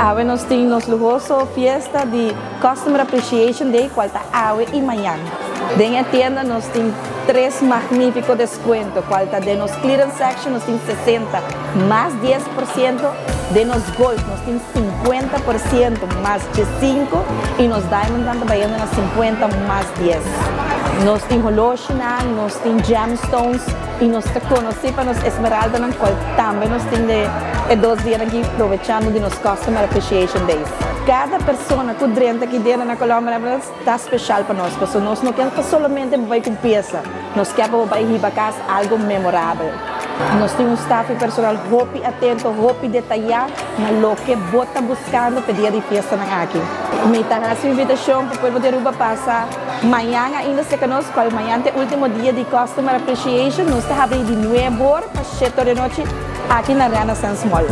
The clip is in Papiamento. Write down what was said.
Awe nos tin nos luhoso fiesta di Customer Appreciation Day, cual ta awe y mañan. Den e tienda nos tin tres magnifico descuento, cual ta den nos clearance section nos tin 60 mas 10%, den nos gold nos tin 50% mas 5 y nos diamond ta bayendo na 50 mas 10. Nos tin holoshinan, nos tin gemstones y nos ta conoci pa nos esmeraldanan, cual tambe nos tin di e 2 dia aki aprovechando di nos Customer Appreciation Days. Cada persona cu drenta aki den na Colombia ta special pa nos, pasobra nos no kier solamente bay cu pieza, nos kier pa bay hiba cas algo memorabel. Nos tin un staff personal hopi atento, hopi detaya na loke bo ta buscando pa dia di fiesta nan aki. Mi ta haci invitacion pa pueblo di Aruba pasa mañan ainda cerca nos, cual mañan ta ultimo dia di Customer Appreciation, nos ta habri di 9 or pa 7 di anochi aki na Renaissance Mall.